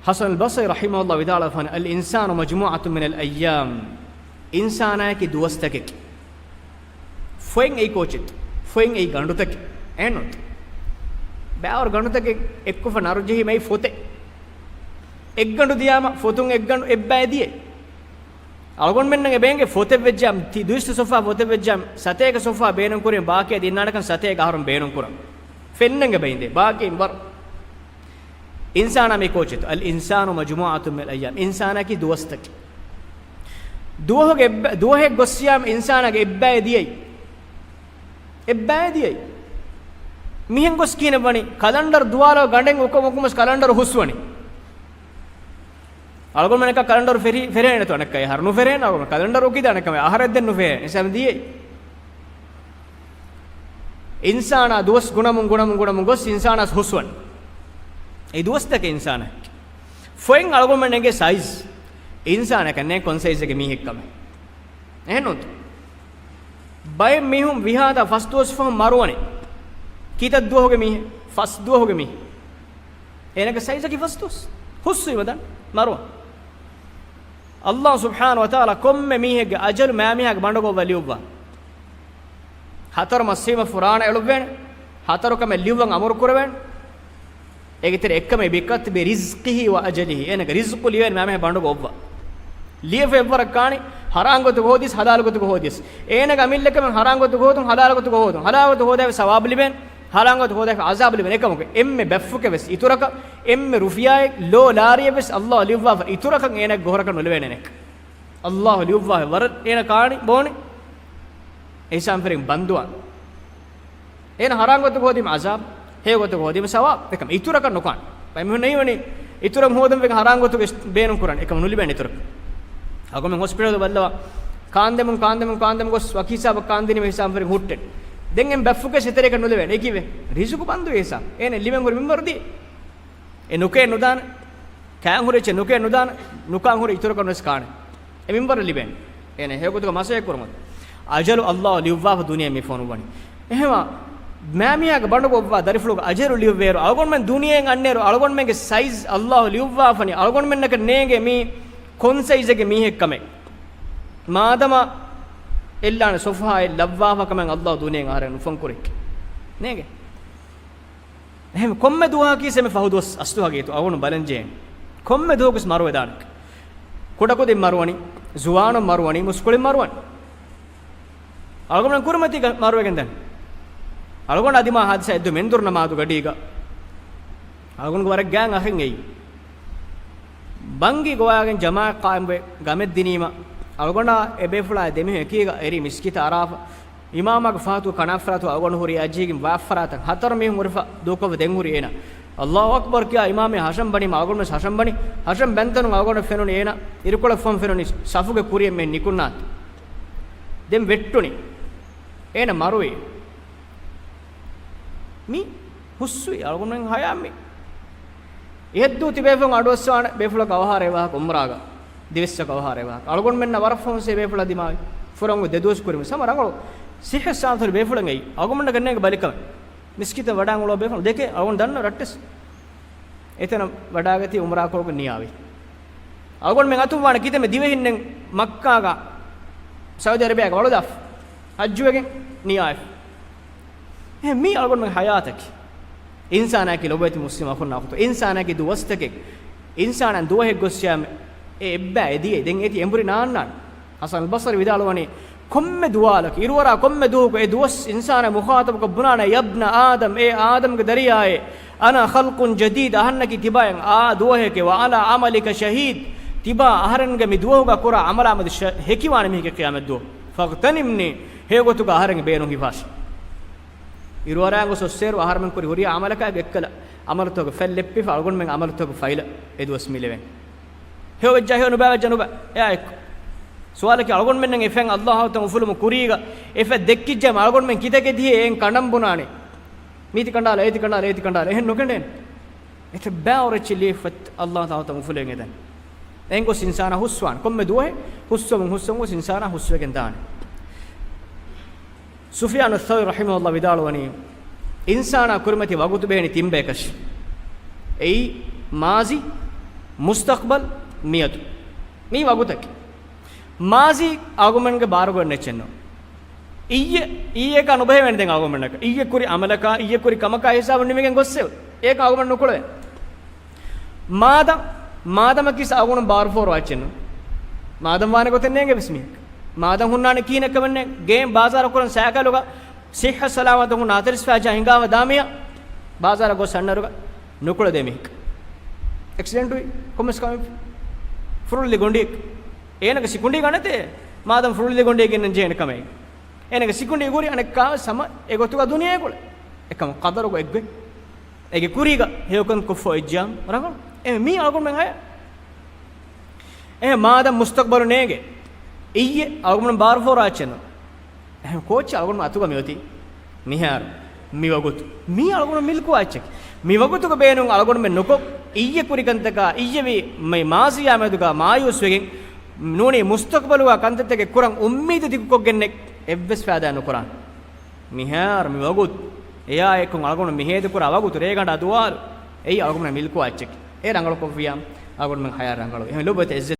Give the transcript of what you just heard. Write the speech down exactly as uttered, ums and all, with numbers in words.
ޙަސަނުލް ބަޞްރީ ރަޙިމަހުﷲ ވިދާޅުވެފަ، الإنسان مجموعة من الأيام. އިންސާނާއަކީ ދުވަސްތަކެކޭ. ފޮތް އެއީ ކޯޗެއް؟ ފޮތް އެއީ ގަނޑުތަކެއް. އެހެންނު؟ ބައިވަރު ގަނޑުތަކެއް އެއްކޮށްފަ ނަރުޖެހީމައި ފޮތެއް. އެއްގަނޑު ދިޔާމަ ފޮތުން އެއްގަނޑު އެއްބައި ދިޔައީ. އަޅުގަނޑުމެންނަށް އެބައިނގެ ފޮތެއް ވެއްޖާމަ، ތި ދުއިސައްތަ ސޮފްހާ ފޮތެއް ވެއްޖާމަ، ސަތޭކަ ސޮފްހާ ބޭނުން ކުރީމަ ބާކީ އަދި އިންނާނެކަން ސަތޭކަ އަހަރުން ބޭނުން ކުރަން. ފެންނަން އެބައިނދޭ، ބާކީ ވަރު. އިންސާނާ މީ ކޯޗެއްތޯ؟ الإنسان مجموعة من الأيام. އިންސާނާއަކީ ދުވަސްތަކެއް. ދުވަހުގެ އެއްބަ-، ދުވަހެއް ގޮއްސިޔާމަ އިންސާނާގެ އެއްބައި ދިޔައީ. އެއްބައި ދިޔައީ. މިހެން ގޮސް ކިހިނެއް ވަނީ؟ ކަލަންޑަރު ދުވާލަށް ގަނޑެއް އުކަމު އުކަމުސް ކަލަންޑަރު ހުސްވަނީ. އަޅުގަނޑުމެންނަކަށް ކަލަންޑަރު ފެރި-، ފެރޭނެތޯ އަނެއްކާ އަހަރު ނުފެރޭނެ އަޅުގަނޑު ކަލަންޑަރު އުކިދާނެ ކަމެއް އަހަރެއް ދެން ނުފެރޭނެ އިންސާން ދިޔައީ. އިންސާނާ ދުވަސް ގުނަމުން ގުނަމުން ގުނަމުން ގޮސް އިންސާނާސް ހުސްވަން. އެ ދުވަސްތަކެއް އިންސާނާ. ފޮތް އަޅުގަނޑުމެން ނެގޭ ސައިޒް. އިންސާނަކަށް ނޭ ކޮން ސައިޒެއްގެ މީހެއްކަމެއް. އެހެންނުތަ؟ ބައެއް މީހުން ވިހާދާ ފަސް ދުވަސް ފަހުން މަރުވަނީ. ކިތައް ދުވަހުގެ މީހެއް؟ ފަސް ދުވަހުގެ މީހެއް. އޭނަގެ ސައިޒަކީ ފަސް ދުވަސް. ހުސްވީމަ ދަން މަރުވަން. އައްލާހު ސުބްޙާނަހު ވަތަޢާލާ ކޮންމެ މީހެއްގެ އަޖަލު މާމީހާގެ ބަނޑުގަ އޮއްވާ ލިޔުއްވާ. ހަތަރު މަސްވީމަ ފުރާނަ އެޅުއްވޭނެ. ހަތަރު ކަމެއް ލިޔުއްވަން އަމުރު ކުރެވޭނެ. އޭގެ ތެރެ އެއްކަމެއް بِكَتْبِ رِزْقِهِ وَأَجَلِهِ. އޭނަގެ ރިޒްޤު ލިޔެވޭނެ މާމީހާ ބަނޑުގަ އޮއްވާ. ލިޔެފަ އެއްވަރަށް ކާނީ ހަރާން ގޮތުގަ ހޯދިޔަސް ހަލާލު ގޮތުގަ ހޯދިޔަސް. އޭނަގެ އަމިއްލަކަމެއް ހަރާން ގޮތުގަ ހޯދުން ހަލާލު ގޮތުގަ ހޯދުން. ހަލާލު ގޮތުގަ ހޯދާފަ ސަވާބު ލިބޭނެ. ހަރާން ގޮތު ހޯދާފަ އަޒާބު ލިބޭނެ. އެކަމަކު އެންމެ ބައްފުކެއް ވެސް އިތުރަކަށް، އެންމެ ރުފިޔާއެއް ލޯ ލާރިއެއް ވެސް އައްލާހު ލިޔުއްވާފަ އިތުރަކަށް އޭނަގެ ގޮހުރަކަށް ނުލިބޭނެ އޭނަ. އައްލާހު ލިޔުއްވާފަ ވަރަށް އޭނަ ކާނީ ބޯނީ. އެހިސާބުން ފެރިން ބަންދުވާން. އޭނަ ހަރާން ގޮތުގަ ހޯދީމަ އަޒާބު، ހެޔޮ ގޮތުގަ ހޯދީމަ ސަވާބު. އެކަމަ އިތުރަކަށް ނުކާން. ބައެއް މީހުން ނެތްވަނީ އިތުރަށް ހޯދަން ވެގެން ހަރާން ގޮތުގަ ބޭނުން ކުރަން. އެކަމަ ނުލިބޭނެ އިތުރަކަށް. އަޅުގަނޑުމެން ހޮސްޕިޓަލު ބައްލަވާ. ކާންދެމުން، ކާންދެމުން، ކާންދެމުން ގޮސް ވަކި ހިސާބަށް ކާންދިނީމަ ހިސާބުން ފެރިން ހުއްޓެއް. ދެން އެން ބައްފުކެ ސެތެރޭކަށް ނުލެވޭނެ. އެކީވެ ރިޒުގު ބަންދުވި ހިސާބު. އޭނަ ލިބެން ހުރި މިންވަރު ދިޔަ. އެ ނުކޭ ނުދާނެ، ކާން ހުރި އެއްޗެއް ނުކޭ ނުދާނެ، ނުކާން ހުރި އިތުރަކަށް ވެސް ކާނެ. އެ މިންވަރަށް ލިބޭނެ. އޭނަ ހެޔޮގޮތުގަ މަސައްކަތް ކުރުމަށް. އަޖަލު އައްލާހު ލިޔުއްވާފަ ދުނިޔެ މި ފޮނުއްވަނީ. އެހެންވާ، މާމީހާގެ ބަނޑުގަ އޮއްވާ ދަރިފުޅުގެ އަޖަލު ލިޔުއްވޭއިރު، އަޅުގަނޑުމެން ދުނިޔެއިން އަންނައިރު، އަޅުގަނޑުމެންގެ ސައިޒް އައްލާހު ލިޔުއްވާފަނީ، އަޅުގަނޑުމެންނަކަށް ނޭނގޭ މީ ކޮން ސައިޒެއްގެ މީހެއްކަމެއް. މާދަމާ އެއްލާނެ ސޮފްހާއެއް ލައްވާފަ ކަމެއް އައްލާހު ދުނިޔެއިން އަހަރެން ނުފޮންކުރި. ނޭނގޭ. އެހެން ކޮންމެ ދުވަހަކީ ސެމެ ފަހު ދުވަސް އަސްލު ހަގީގަތު އަޅުގަނޑު ބަލަންޖެހޭ. ކޮންމެ ދުވަހަކުސް މަރުވެދާނެ. ކުޑަކުދިން މަރުވަނީ، ޒުވާނުން މަރުވަނީ، މުސްކުޅިން މަރުވަނީ. އަޅުގަނޑު ކުރިމަތީގަ މަރުވެގެން ދެން. އަޅުގަނޑު އަދިމާ ހާދިސާ އެއްދު މެންދުރު ނަމާދު ގަޑީގަ. އަޅުގަނޑުގެ ވަރަށް ގާތް އަޚެއް އެއީ. ބަންގި ގޮވާގެން ޖަމާޢަތް ޤާއިމްވެ ގަމެއް ދިނީމަ، އަޅުގަނޑާ އެ ބޭފުޅާ ދެމީހުން އެކީގަ އެރީ މިސްކިތަށް އަރާފަ. އިމާމާގެ ފަހަތު ކަނާފަރާތު އަޅުގަނޑު ހުރީ އަޖީގިން ވާފަރާތަށް ހަތަރު މީހުން ހުރިފަ ދޫކޮށްފަ ދެން ހުރި އޭނަ. އައްލާހު އަކްބަރު ކިޔާ އިމާމެއް ހަށަން ބަނީމަ އަޅުގަނޑު ވެސް ހަށަން ބަނި. ހަށަން ބަންތަނުން އަޅުގަނޑަށް ފެނުނީ އޭނަ އިރުކޮޅަށް ފަހުން ފެނުނީ ސަފުގެ ކުރިއެއް މެން ނިކުންނާތީ. ދެން ވެއްޓުނީ. އޭނަ މަރުވި. މި ހުސްވި އަޅުގަނޑުމެން ހަޔާ މި. އެހެއްދޫ ތިބޭފުން އަޑުއައްސަވާނެ ބޭފުޅަކަށް އަވަހާރަ އެވާހަކަ އުމްރާގަ. ދިވެއްސަކަށް އަވަހާރަ އެވާހަކަ. އަޅުގަނޑުމެންނަށް ވަރަށް ފަހުން ސޭ ބޭފުޅާ ދިމާވި. ފުރަން ދެ ދުވަސް ކުރިމަ. ސަމަ ރަނގަޅު ސިއްހަ ސާންތަރު ބޭފުޅަން އެއީ. އަޅުގަނޑަކަށް ނޭނގެ ބަލިކަމެއް. މިސްކިތަށް ވަޑާން އުޅުވާ ބޭފުޅުން ދެކޭ އަޅުގަނޑު ދަންނަ ރައްޓެސް. އެތަނަށް ވަޑާގަތީ އުމްރާކޮޅުގަ ނިޔާވި. އަޅުގަނޑުމެން އަތުންވާނެ ކިތަންމެ ދިވެހިންނެއް މައްކާގަ ސައުދި އަރަބިއާގަ ވަޅުދާފަ. ޙައްޖުވެގެން ނިޔާވެފަ. އެހެން މީ އަޅުގަނޑުމެން ޙަޔާތަކީ. އިންސާނާއަކީ ލޮބުވެތި މުސްލިމް އަޚުންނާ އުޚުތު. އިންސާނާއަކީ ދުވަސްތަކެއް. އިންސާނާ ދުވަހެއް ގޮއްސިޔާމެ އެ އެއްބައި އެދިޔައީ. ދެން އޭތި އެނބުރި ނާންނާނެ. ޙަސަން ބަޞްރީ ވިދާޅުވަނީ، ކޮންމެ ދުވާލަކު، އިރުއަރާ ކޮންމެ ދުވަހަކު އެ ދުވަސް އިންސާނާ މުޚާޠަބުކޮށް ބުނާނެ، يا ابن آدم، އޭ އާދަމްގެ ދަރިޔާއޭ، أنا خلق جديد، އަހަންނަކީ ތިބާއަށް އާ ދުވަހެކޭ، وعلى عملك شهيد، ތިބާ އަހަރެންގެ މި ދުވަހުގަ ކުރާ ޢަމަލާމަދު ޝަ-، ހެކިވާނެ މީހެކޭ ޤިޔާމަތްދުވަހު. فاغتنمني، ހެޔޮގޮތުގަ އަހަރެންގެ ބޭނުން ހިފާށި. އިރުއަރާ ގޮސް އޮއްސޭރު އަހަރެމެން ކުރި ހުރިހާ ޢަމަލަކާ އެއްކަލަ ޢަމަލުތަކުގެ ފައިލް ލެއްޕިފަ، އަޅުގަނޑުމެން ޢަމަލުތަކުގެ ފައިލަށް އެ ދުވަސް މިލެވެން. ހެޔޮ ވެއްޖާ ހެޔޮ، ނުބައި ވެއްޖާ ނުބައި. އެއާއެކު. ސުވާލަކީ އަޅުގަނޑުމެންނަށް އެ ފެން އައްލާހު ތަޢާލާ އުފުލުމުގެ ކުރީގަ އެ ފެން ދެއްކިއްޖެ އަޅުގަނޑުމެން ކިތަކެއް ދިޔައީ އެއިން ކަނޑަން ބުނާނީ. މީތި ކަނޑާލަ، އޭތި ކަނޑާލަ، އޭތި ކަނޑާލަ. އެހެން ނުކެނޑޭނެ. އެތައް ބައިވަރު އެއްޗެއް ލިޔެފަ އައްލާހު ތަޢާލާ އުފުލެވެން އެދަން. އެހެން ގޮސް އިންސާނާ ހުސްވާން. ކޮންމެ ދުވަހެއް ހުސްވަމުން ހުސްވަމުން ގޮސް އިންސާނާ ހުސްވެގެން ދާނެ. ސުފިޔާނު ސައުރީ ރަޙިމަހުﷲ ވިދާޅުވަނީ، އިންސާނާ ކުރިމަތި ވަގުތު ބެހެނީ ތިން ބަޔަކަށް. އެއީ، މާޒީ، މުސްތަޤްބަލް މިއަދު. މީ ވަގުތަކީ. މާޒީ އަޅުގަނޑުމެންގެ ބާރުގަ ނެއްޗެއްނު. އިއްޔެ، އިއްޔެކާ ނުބެހެވޭނެ ދެން އަޅުގަނޑުމެންނަކަށް. އިއްޔެ ކުރި އަމަލަކާ، އިއްޔެ ކުރި ކަމަކާ ހިސާބުން ނިމިގެން ގޮއްސެވެ. އޭކަ އަޅުގަނޑު ނުކުޅެވޭ. މާދަ، މާދަމަކީ އަޅުގަނޑު ބާރު ފޯރުވާ އެއްޗެއްނު. މާދަމް ވާނެ ގޮތެއް ނޭނގެ ވެސް މީހެއް. މާދަމް ހުންނާނެ ކިހިނެއްކަމެއްނެ. ގޭން ބާޒާރަށް ކުރަން ސައިކަލުގަ ސިއްހަ ސަލާމަތު ހުންނަ އަތެރިސްފައިޖާ ހިނގާފަ ދާމިޔާ ބާޒާރަށް ގޮސް އަންނައިރުގަ ނުކުޅެދޭ މީހެއް. އެކްސިޑެންޓުވި ކޮންމެސް ކަމެއް. ފުރޮޅިލި ގޮނޑިއެއް. އޭނަގެ ސިކުނޑީ ގަނެތޭ. މާދަމް ފުރޮޅިލި ގޮނޑިއެއް ގެންނަން ޖެހޭނެ ކަމެއް. އޭނަގެ ސިކުނޑީ ގުރި އަނެއްކާވެސް ހަމަ އެގޮތުގަ ދުނިޔޭގަ އުޅޭ. އެކަމަ ޤަދަރުގަ އެއްގޮތް. އޭގެ ކުރީގަ ހެޔޮކަން ކޮށްފަ އޮތްޖާ ރަނގަޅު. އެ މީ އަޅުގަނޑުމެން ހަޔާ. އެ މާދަމް މުސްތަޤްބަލު ނޭނގެ. އިއްޔެ އަޅުގަނޑު ބާރު ފޯރާ އެއްޗެއްނު. އެހެން ކޯއްޗެއް އަޅުގަނޑު އަތުގަ މިއޮތީ މިހާރު. މި ވަގުތު. މީ އަޅުގަނޑު މިލްކުވާ އެއްޗެކޭ. މި ވަގުތުގަ ބޭނުން އަޅުގަނޑުމެން ނުކޮށް، އިއްޔެ ކުރި ކަންތަކާ، އިއްޔެވީ މި މާޒީއާ މެދުގަ މާޔޫސްވެގެން ނޫނީ މުސްތަޤްބަލުގަ ކަންތައްތަކެއް ކުރަން އުއްމީދު ދިގުކޮށްގެންނެއް އެއްވެސް ފައިދާ ނުކުރާނެ. މިހާރު މި ވަގުތު އެޔާ އެކުން އަޅުގަނޑު މި ހޭދަކުރާ ވަގުތު ރޭގަނޑާ ދުވާލު. އެއީ އަޅުގަނޑު މިލްކުވާ އެއްޗެކޭ. އެ ރަނގަޅުކޮށްފިޔާ އަޅުގަނޑުމެން ހަޔާ ރަނގަޅު. އެހެން ލޮބުވެތި އެއްޒެ